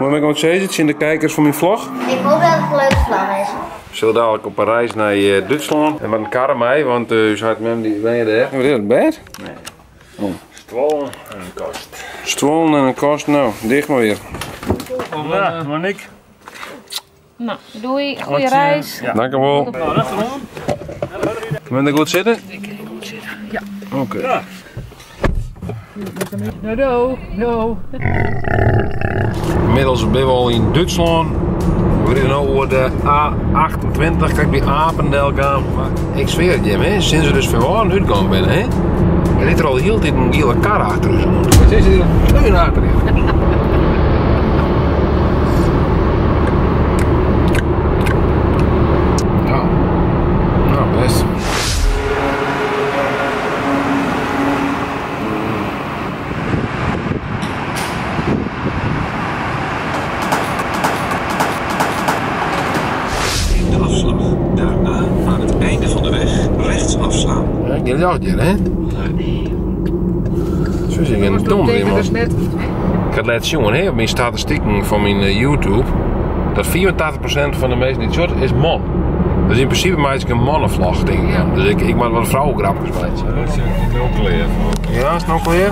Wat moat ik wat sizze tsjin de kijkers fan myn vlog? Ik hoop dat it in leuke vlog is. We sille dadlik op reis nei Dútslân. En wat in karre mei, want ús heit en mem dy wenje dêr. Wat is dat, bêd? Nee. Oh. Stuollen en in kast. Stuollen en in kast, nou, dicht mar wer. Ja, Monique. Nou, doei, goede reis. Ja. Dank u wel. Nou, rustig oan. Ben je goed zitten? Ik kan goed zitten, ja. Oké. Ja. No, no, no. Inmiddels binne we al yn Dútslân. We ride no oer de A28, krekt by Apendel kaam. Mar ik swear it jim, hè, sinds we dus Ferwâlden útgong binne, hè, der rydt der al hieltyd in giele kar achter ús oan. Wat is der in teun achter je? Ja, nou best. Neem de afslag. Daarna aan het einde van de weg rechts afslaan. Ja, gjin ljocht hjir, hè? Zo is ik een dom iemand. Ik had laatst sjoen, hè, op myn statistiken fan myn YouTube, dat 85% fan de minsken dy't sjocht is man. Dus yn prinsipe meitsje ik in mannevlog, tink ik dan. Dus ik, ik moat wat vrouwengrapjes meitsje. Dat is no klear. Ja, is het no klear?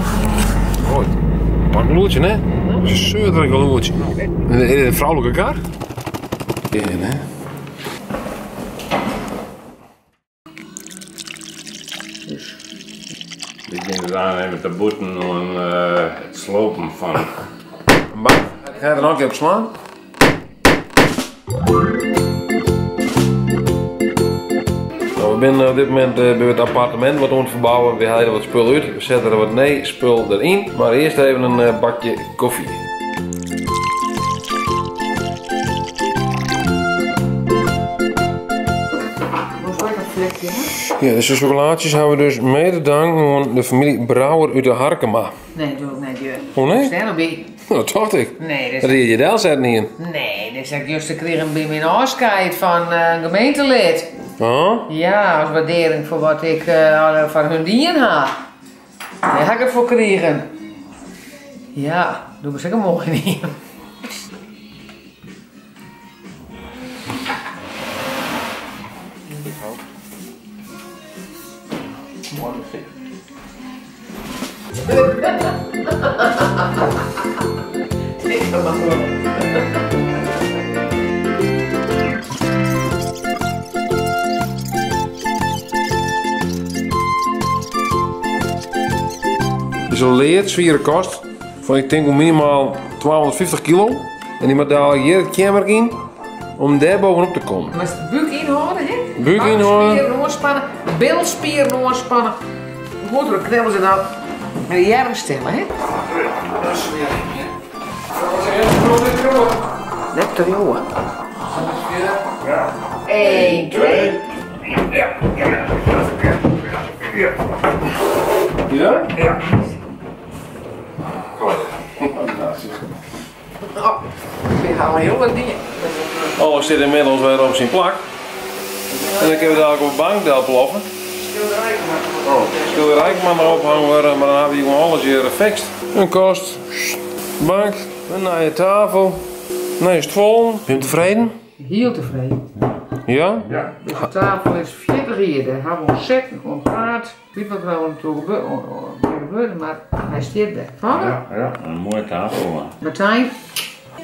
Mooi. Pak een loertje, hè? Dat is een zeurderig loertje. Is het een vrouwelijke kar? Ja, hè? Dit ging dus even te boeten oan it slopen fan. Een bank. Ga je er nog een keer op slaan? Nou, we binne op dit momint by it appartemint wat oan it ferbouwen. We helje der wat spul út, we sette der wat nij spul deryn. Mar earst even in bakje kofje. Ja, dizze chocolaatsjes hawwe we dus mei te danken oan de famylje Brouwer út de Harkema. Nee, doe ik net, jeu. Oh nee? Stel by. Dat tocht ik. Nee, dat Dat hie je delsetten hien. Nee, dat is ik juist krigen by myn ôfskeid fan in gemeentelid. Oh? Ja, as waardearring foar wat ik foar hun dien ha. Dêr ha ik it foar krigen. Ja, doe bist ek in moaie ien. Moai gesicht. It is in lead swiere kast fan ik tink minimaal 250 kilo en dy moat dalik hjir it keamer yn om dêr bovenop te kommen. Moatst de búk ynhâlde, hè? Búk ynhâlde. Spieren oanspanne, bilspieren oanspanne. Goed troch de knibbels en dan de earm stille, hè? Net te leauwen. 1, 2. Ja? Ja. Oh, ik ha al hiel wat dien. Alles sit ynmiddels wer op syn plak. En dan kinne we dadlik op de bank delploffen. Skilderij moat Oh, skilderij moat noch ophongen wurde, mar dan hawwe we gewoan alles hjir fixt. In kast, bank, in nije tafel, nije stuollen. Bin je tefreden? Hiel tefreden. Ja? Ja. Dizze tafel is 40 jier, dêr hawwe we oan sitten, oan praat. Wit wat der oan toe gebeurde, mar hy stiet der. Fan? Ja, ja, in moaie tafel. Man. Martijn,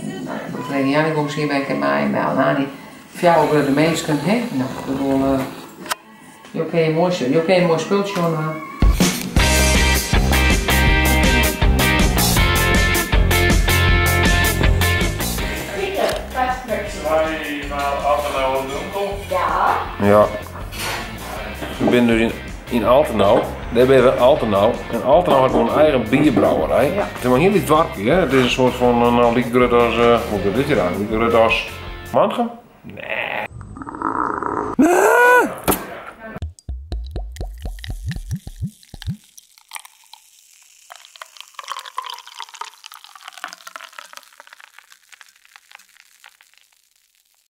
nou ja, goed, Leni Jannie komt miskien wer mei, Mel en Annie. Fjouwer grutte minsken, hè? Nou, ik bedoel, uh, jo kinne je moai, jo kinne in moai spultsje oan dwaan. Ja. We binne dus yn Altenau. Dêr binne we, Altenau. En Altenau hat gewoan in eigen bierbrouwerij. Ja. It is mar in hiel lyts doarpke, hè. It is in soart fan, no, like grut as, hoe grut is dit eigentlik? Like grut as Mantgum? Nee.